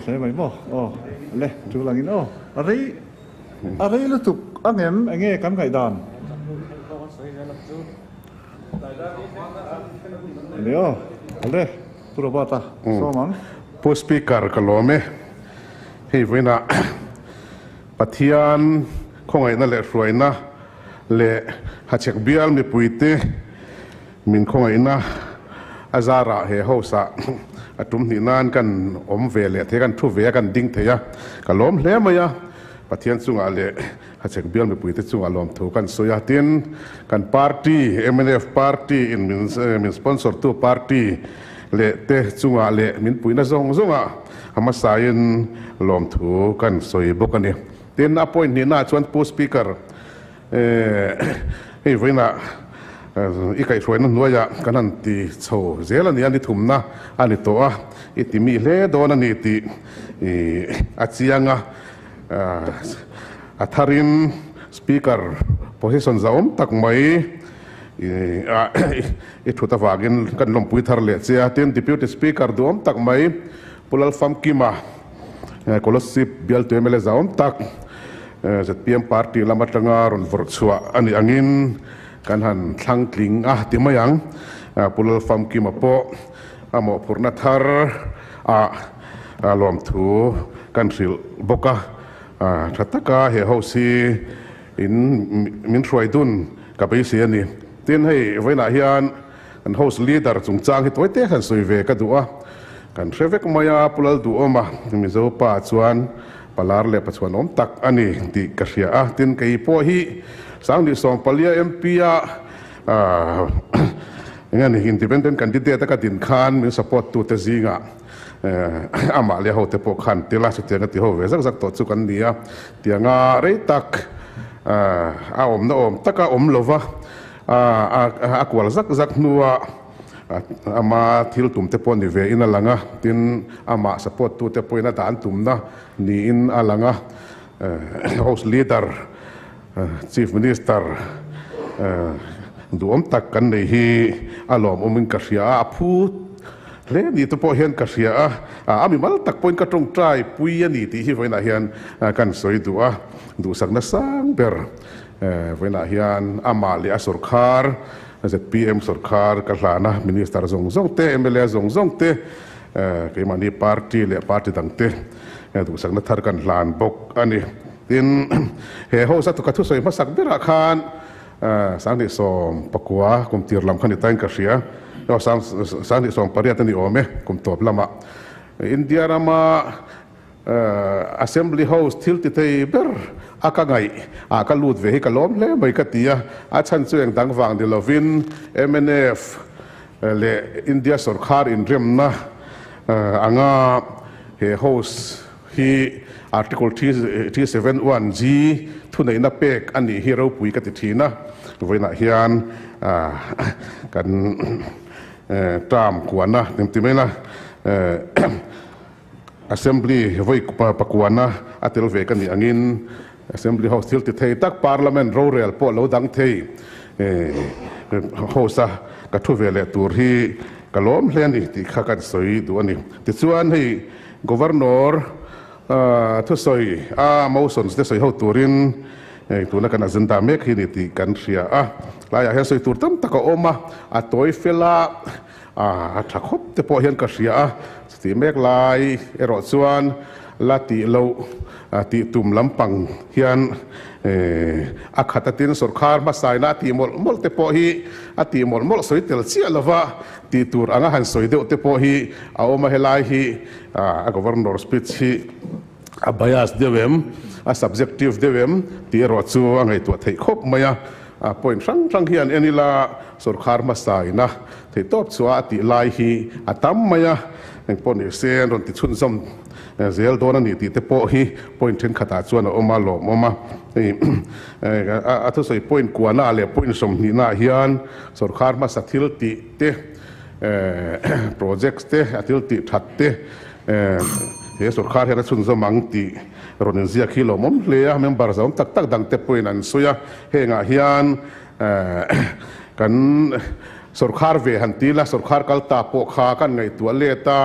Hle mai maw? Aw le, tul angin aw. A rei a rei lutuk angem enge kan ngaihdan? Ani aw, le Pu Robert-a sawm ang. Pu Speaker ka lawm e. Hei vawiinah Pathian khawngaihna leh hruaina leh Hachhek bial mipuite min khawngaihna a zarah he house ah a tum hnih nan kan awm ve leh thei a, kan thu ve a, kan ding thei a, ka lawm hle mai a. Pathian chungah leh Hachhek bial mipuite chungah lawmthu kan sawi a, tin kan party mnf party in min sponsor tu party leh te chungah leh min puihna zawng zawngah a hmasain lawmthu kan sawi bawk a ni. Tin a point hnihnaah chuan Pu Speaker hei vawiinah i kaihhruaina hnuaiah kan han ti chho zel a ni a, ni thumna a ni tawh a, i ti mi hle dawn a ni tih a chiang a. A tharin Speaker position zahawm tak mai i thut avangin kan lawmpui thar leh che a. Tin, Deputy Speaker duhawm tak mai Pu Lalfamkima, Kolasib bialtu mla zahawm tak zpm party lam atanga rawn vawrh chhuah a nih angin kan han thlang tling a ti mai ang. Pu Lalfamkima pawh a mawhphurhna thar ah lawmthu kan hrilh bawk a, tha taka he house hi in min hruai dun ka beisei a ni. Tin, hei vawiinah hian kan house leader chungchang hi tawi te han sawi ve ka duh a, kan hre vek mai a, Pu Lalduhawma Mizo pa chuan palar leh pachuan awm tak a ni tih ka hria a, tin kei pawh hi Sangni Sawmpalia MP a eng a ni independent candidate a ka din khan min support tute zingah amah leh hote pawh khan tel a, chutiang a ti ho ve zak zak tawh chu kan ni a, tianga rei tak a awmna awm taka awm lova a kual zak zak hnua ama thil tum te pawh ni ve in a lang a, tin amah support tute pawhin a dan tumna niin a lang a, house leader Chief Minister duhawm tak kan nei hi a lawmawmin ka hria a, a phu hle ni te pawh hian ka hria a, a mimal tak pawhin ka tawngtai pui a ni tih hi vawiinah hian kan sawi duh a, duhsakna sang ber vawiinah hian amah leh a sawrkhar zpm sawrkhar ka hlan a, Minister zawng zawng te, mla zawng zawng te, keimahni party leh party dang te duhsakna thar kan hlan bawk a ni. Tin, he house a ka thusawi hmasak berah khan 2019 kum tir lam kha ni tain ka hria, 2018 a ni awm e, kum tawp lamah India rama Assembly House thil ti thei ber a ka ngaih ah ka lut ve hi ka lawm hle mai ka ti a, a chhan chu eng dang vang ni lovin mnf leh India sawrkhar inremna anga he House Hi Article 371 G thuneihna pek a nih hi ropui ka ti thin a, vawiinah hian kan term kuana ti mai la Assembly vawi pakuana a tel ve ka nih angin Assembly House thil ti thei tak Parliament rorel pawh lo dang thei House a ka thu ve leh tur hi ka lawm hle a ni tih kha kan sawi duh a ni. Tichuan hei Governor thusawi a motions te sawi ho turin tuna kan agenda mek hi ni tih kan hria a, tlaiah hian sawi tur tam tak a awm a, a tawi fel a, a tha khawp te pawh hian ka hria a, chutih mek lai erawh chuan la tih loh tih tum lampang hian a khat a tin sawrkhar hmasaina a tih mawlh mawlh te pawh hi a tih mawlh mawlh sawi tel chiah lova Tih tur anga han sawi deuh te pawh hi a awm a, helai hi a Governor speech hi a bias deuh em, a subjective deuh em tih erawh chu a ngaihtuah theih khawp mai a. Point hrang hrang hian en ila sawrkhar hmasa ina theihtawp chhuah a tih lai hi a tam mai a, engpawh ni se an rawn ti chhunzawm zel dawn a ni tih te pawh hi point thenkhatah chuan a awm a, lawmawm a. Hei a thusawi point kuana leh point sawmhnihnaah hian Sawrkhar hmasa thil tih te, projects te, a thil tih that te he sawrkhar hian a chhunzawm ang tih rawn inziak hi lawmawm hle a, member zawm tak tak dang te pawhin an sawi a, hengah hian kan sawrkhar ve han ti la, sawrkhar kal ta pawh kha kan ngaihtuah let a.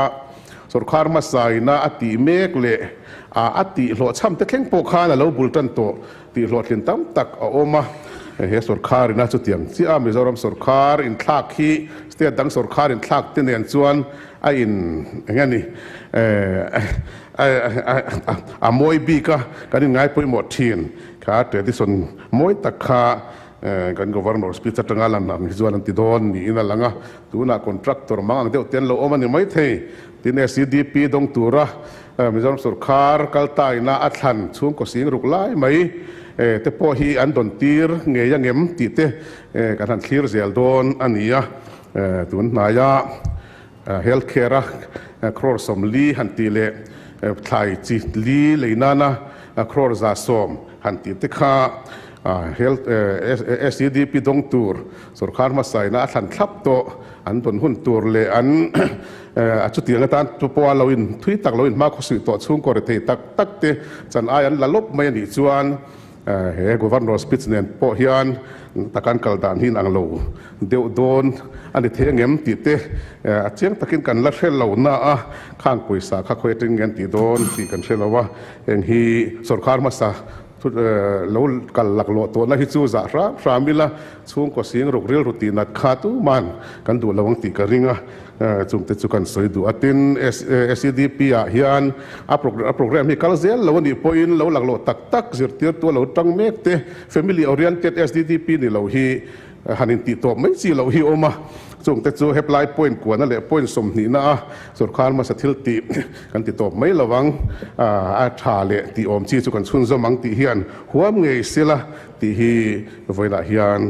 Sorkar hmasa ina a tih mek leh a tih hlawhchham te thleng pawh khan a lo bul tan tawh tih hlawhtlin tam tak a awm a. He sorkar ina chutiang chiah a Mizoram sorkar inthlak hi state dang sorkar inthlak te nen chuan a in eng nge ni a mawi bik a kan inngai pawimawh thin kha tradition mawi tak kha kan Governor speech atanga lan ang hi chuan an ti dawn niin a lang a. Tunah contractor mang ang deuh te an lo awm a ni maithei. Tin SEDP dawng tura Mizoram sorkar kalta ina a thlan chhungkaw sing ruk lai mai te pawh hi an dawn tir ngei angem tih te kan han thlir zel dawn a ni a. Tun hnaia health care a crore 40 han tih leh thlai chi li lei nana crore 110 han tih te kha health SEDP dawng tur Sorkar hmasa ina a thlan thlap tawh an dawn hun tur leh an a chutiang atan tu pawha lo in thui tak lo in hma khawsuih tawh chhungkaw rethei tak tak te chan ai an la lawp mai a nih chuan he Governor speech nen pawh hian takan kal dan hi inang lo deuh dawn a ni thei angem tih te a chiang takin kan la hre lo na a, khang pawisa kha khawi atangin nge an tih dawn tih kan hre lo a, heng hi sorkar hmasa Lo kal laklawh tawhna hi chu zah hram hram ila, chhungkaw sing ruk rilru tih nat kha tuman kan duh lo ang tih ka ring a, chungte chu kan sawi duh a. Tin, SEDP ah hian a program hi kal zel lo a nih pawhin lo laklawh tak tak zirtirtu a lo tang mek te, family oriented SDDP ni lo hi Han intih tawp mai chi loh hi awm a, chungte chu heplai point kuana leh point 20na a sorkar hmasa thil tih kan ti tawp mai lo ang, a tha leh tih awm chi chu kan chhunzawm ang tih hian huam ngei sela tih hi vawiinah hian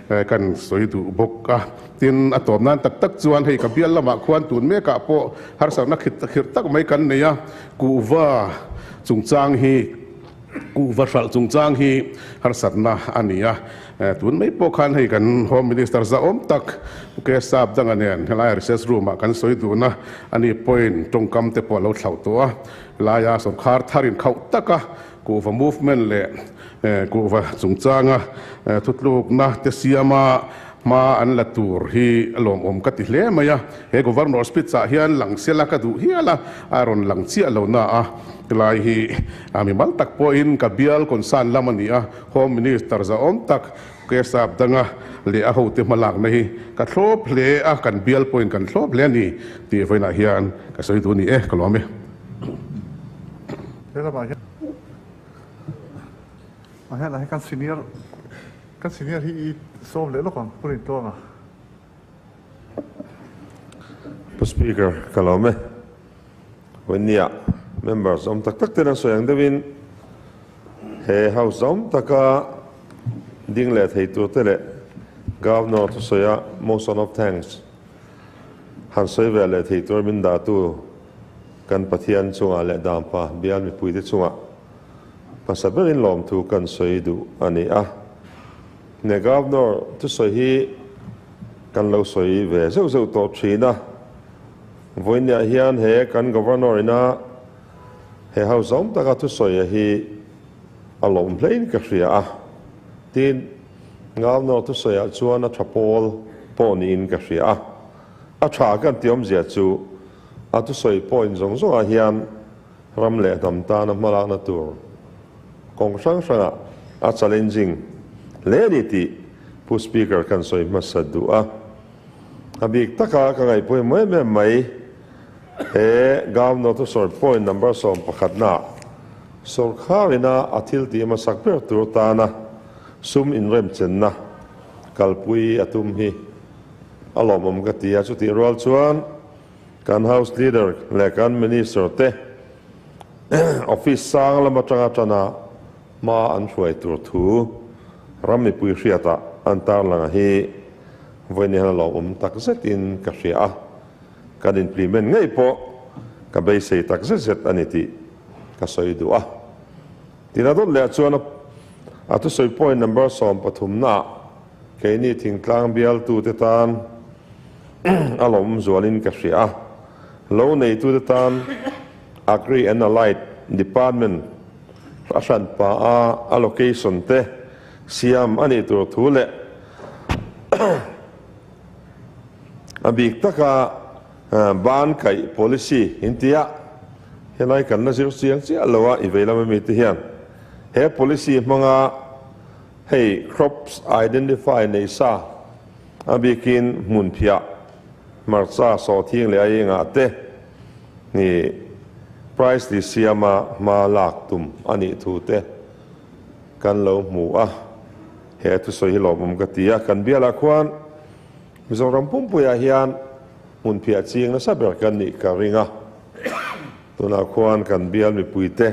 kan sawi duh bawk a. Tin, a tawp nan tak tak chuan hei ka bial lamah khuan tun mekah pawh harsatna khirh tak mai kan nei a, kuhva chungchang hi, Kuhva hralh chungchang hi harsatna a ni a, tun mai pawh khan hei kan Home Minister zahawm tak Pu K Sap danga nen helaia recess room ah kan sawi dun a, ani pawhin tawngkam te pawh a lo thlauh tawh a, helaia sorkar thar inkhauh taka kuhva movement leh kuhva chungchanga thutlukna te siama hma an la tur hi a lawmawm ka ti hle mai a, he Governor speech ah hian lang sela ka duh hial a, a rawn lang chiah lo na a. Tilai hi a mimal tak pawhin ka bial concern lam a ni a, Home Minister zahawm tak Kesap danga leh a hote hmalakna hi ka thlawp hle a, kan bial pawhin kan thlawp hle a ni tih vawiinah hian ka sawi duh a ni e, ka lawm e. He lamah hian ah hian ah hian kan senior kan senior hi i sawm leh lawk ang Pu Rintuanga. Pu Speaker, ka lawm e. Vawinia members awm tak tak ten an sawi ang deuhin he House awm taka ding leh thei tur te leh Governor thusawia motion of thanks han sawi ve leh thei tur min dahtu kan Pathian chungah leh Dampa bial mipuite chungah hmasa berin lawmthu kan sawi duh a ni a. Ne Governor thusawi hi kan lo sawi ve zeuh zeuh tawh thin a. Vawinia hian he kan Governor ina he house awm taka thusawi a hi a lawm hlein ka hria a. Tin, Governor thusawi ah chuan a tha pawl pawh niin ka hria a. A tha kan tih awmzia chu a thusawi point zawng zawng ah hian ram leh hnam tana hmalakna tur kawng hrang hrangah a challenging hle a ni tih Pu Speaker kan sawi hmasa duh a. A bik taka ka ngaihpawimawh em em mai he Governor thusawi point number 11 na sorkar ina a thil tih hmasak ber tur tana sum inremchenna kalpui a tum hi a lawmawm ka ti a. Chutih rual chuan kan House Leader leh kan Minister te office sang lam atanga tana hma an hruai tur thu ram mipui hriatah an tarlang hi Vawiin hian a lawmawm tak zetin ka hria a, kan implement ngei pawh ka beisei tak zet zet a ni tih ka sawi duh a. Tina dawt leh chuan a thusawi point number 13 naah keini thingtlang bialtute tan a lawmawm zualin ka hria a, lo neitute tan Agri and Allied Department a hranpa a allocation te siam a nih tur thu leh a bik taka Ban kaih policy in ti a, helai kan la zir chiang chiah lo a i vei lam ami te hian he policy hmanga hei crops identify nei sa a bikin hmun phiah hmarcha sawhthing leh a engah te ni price li siama hma lak tum a nih thu te kan lo hmu a, he thusawi hi lawmawm ka ti a, kan bialah khuan Mizoram pumpuiah hian hmun phiah ching nasa ber kan nih ka ring a, tunah khuan kan bial mipuite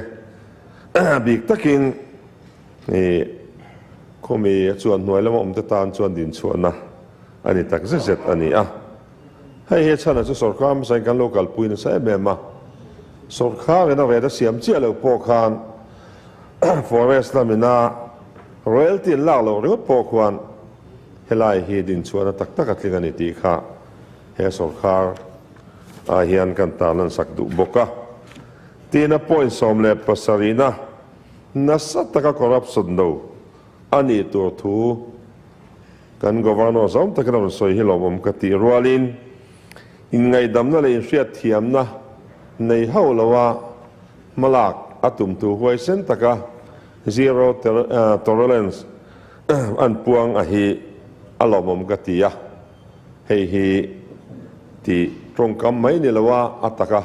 bik takin ih khawmi a chuan hnuai lama awmte tan chuan dinchhuahna a ni tak zet zet a ni a. Hei hi a chhanah chu sawrkar hmasain kan lo kalpui nasa em em a, sawrkarin a ret a siam chiah loh pawh khan forest lamina royalty an lak loh ringawt pawh khuan Helai hi dinchhuahna tak tak a tling a ni tih kha he sawrkar ah hian kan tarlan sak duh bawk a. Tina point 17 na nasa taka corruption do a nih tur thu kan Governor zawm takin a rawn sawi hi lawmawm ka tih rualin inngaihdamna leh inhriatthiamna nei hauh loa hmalak a tum thu huaisen taka zero tolerance An puang a hi a lawmawm ka ti a, hei hi tih tawngkam mai ni lo a a taka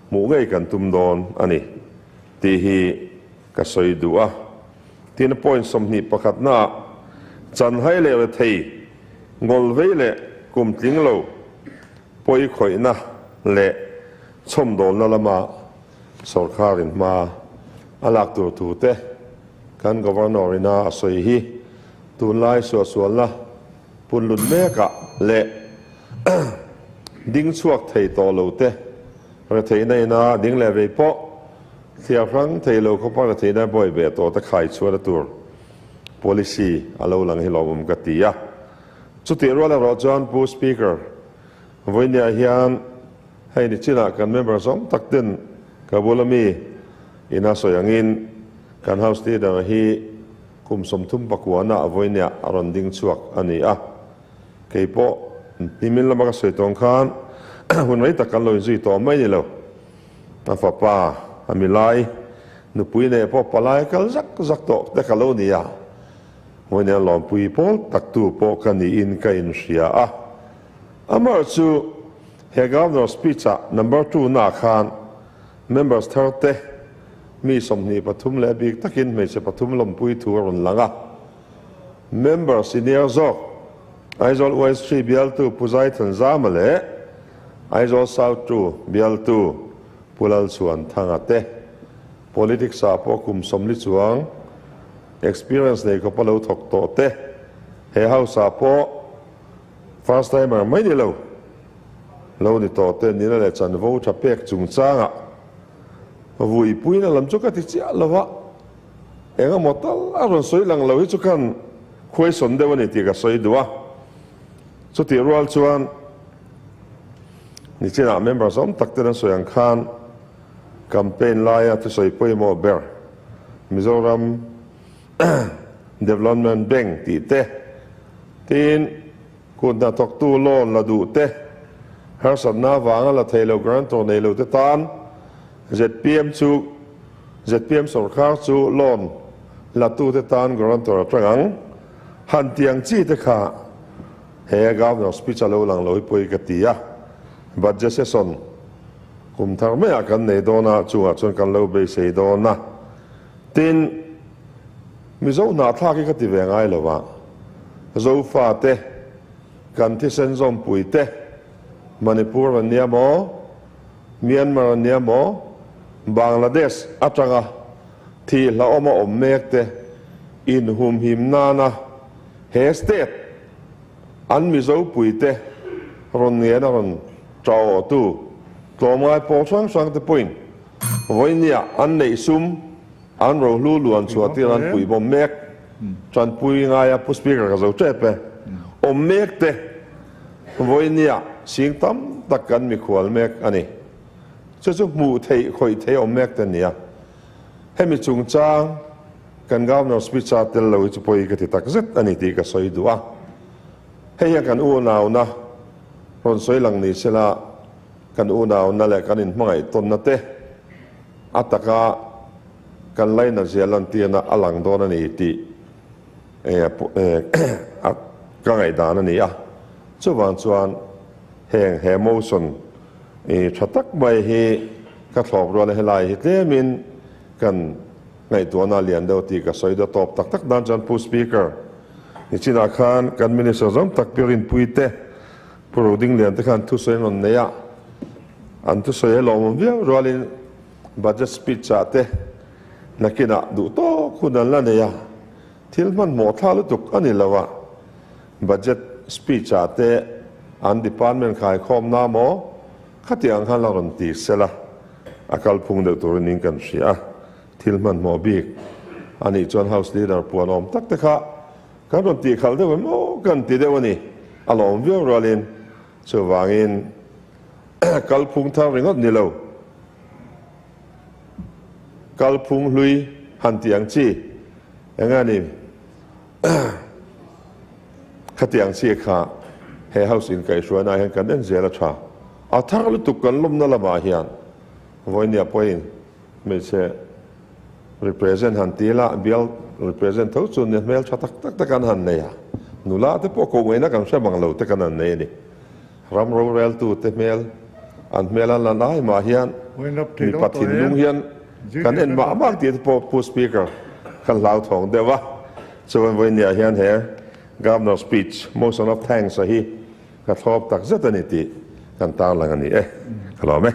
hmuh ngei kan tum dawn a ni tih hi ka sawi duh a. Tin, point 21 naah chanhai leh rethei, ngawlvei leh kum tling lo pawi khawihna leh chhawmdawlna lama sawrkharin hma a lak tur thu te, Kan Governor ina a sawi hi tunlai suahsualna punlun mekah leh ding chhuak thei tawh lo te, retheihna ina ding leh vei pawh thliar hrang thei lo khawpa retheihna buai ve tawh te khai chhuahna tur policy a lo lang hi lawmawm ka ti a. Chutih rual erawh chuan Pu Speaker, vawinia hian hei ni chinah kan member zawng tak ten ka bula mi ina sawi angin Kan House Leader hi kum 39 ah vawinia a rawn ding chhuak a ni a, kei pawh nimin lama ka sawi tawng khan hun rei tak kan lo inzui tawh mai ni lo. A fapa, a milai, nupui nei pawh palai kal zak zak tawh te ka lo ni a, vawinia lawmpui pawl tak tu pawh ka niin ka inhria a. Amah chu he Governor speech ah number 2 na khan Members thar te mi 23 leh bik takin hmeichhe pathum lawmpui thu a rawn lang a. Member senior zawk Aizawl West 3 bialtu Pu Zaithan Zama leh Aizawl South 2 bialtu Pu Lalchhuan Thanga te politics ah pawh kum 40 chuang experience nei khawpa lo thawk tawh te he house ah pawh first timer mai ni lo. Lo ni tawh te nila leh chanvo tha pek chungchangah vuipuina lam chu ka ti chiah lo a, eng emaw tal a rawn sawi lang lo hi chu khan khuaisawn deuh a ni tih ka sawi duh a. Chutih rual chuan nichinah member zawm tak ten an sawi ang khan campaign laia thusawi pawimawh ber Mizoram Development Bank tih te tin, Kut hnathawktu loan la duh te, harsatna avanga la thei lo guarantor nei lo te tan zpm chu zpm sawrkar chu loan la tu te tan guarantor a tang ang. Han tiang chi te kha he Governor speech a lo lang lo hi pawi ka ti a, budget session kum thar maiah kan nei dawn a, chungah chuan kan lo beisei dawn a. Tin, Mizo hnahthlak hi ka ti ve ngai lo a, Zofa te, kan thisen zawmpui te, Manipur an nia maw, Myanmar an nia maw, Bangladesh atanga thih hlauhawm a awm mek te inhumhim nana he state an Mizo pui te rawn ngen a rawn ṭaawhtu tlawmngai pawl hrang hrang te pawhin vawinia an neih sum An rohlu luan chhuah tir an puih bawm mek. Tanpui ngaia Pu Speaker ka zo tep e. Awm mek te vawinia sing tam tak kan mikhual mek a ni. Chu chu hmuh theih khawih theih awm mek te nia. Hemi chungchang kan Governor speech a tel lo hi chu pawi ka ti tak zet a ni tih ka sawi duh a. Hei hian kan unauna rawn sawi lang ni sela. Kan unauna leh kan inhmangaih tawnna te a taka kan laina zia lantirna a lang dawn a ni tih ka ngaihdan a ni a. Chuvang chuan heng he motion tha tak mai hi ka thlawp rual a, helai hi tlemin kan ngaihtuahna lian deuh tih ka sawi deuh tawp tak tak nan chuan Pu Speaker, nichinah khan kan Minister zawng tak pi Rinpui te, Pu Rodinglian te khan thusawi an rawn nei a, an thusawi a lawmawm viau rualin budget speech ah te nakinah duh tawk hun an la nei a, thil hmanhmawh thla lutuk a ni lo a, budget speech ah te an department khaikhawm na maw khatiang khan la rawn ti sela a kalphung deuh turin in kan hria a, thil hmanhmawh bik a nih chuan house leader puan awm tak te kha Kan rawn tih khalh deuh em aw kan ti deuh a ni. A lawm viau rualin chuvangin kalphung thar ringawt ni lo, kalphung hlui han tih ang chi eng a ni khati ang chi kha he house inkaihhruaina ah hian kan en zel a tha. A thar lutuk kan lawmna lamah hian vawinia pawhin hmeichhe Represent han ti ila, bial represent tho chu nia hmel tha tak tak te kan han nei a, nula te pawh koh ngaihna kan hre bang lo te kan han nei a ni. Ram roreltu te hmel, an hmel an lan ai mah hian mipa thinlung hian kan en mah mah tih te pawh Pu Speaker kan hlauthawng deuh a. Chuan vawinia hian he Governor speech motion of thanks a hi ka thlawp tak zet a ni tih kan tarlang a ni e. Ka lawm e.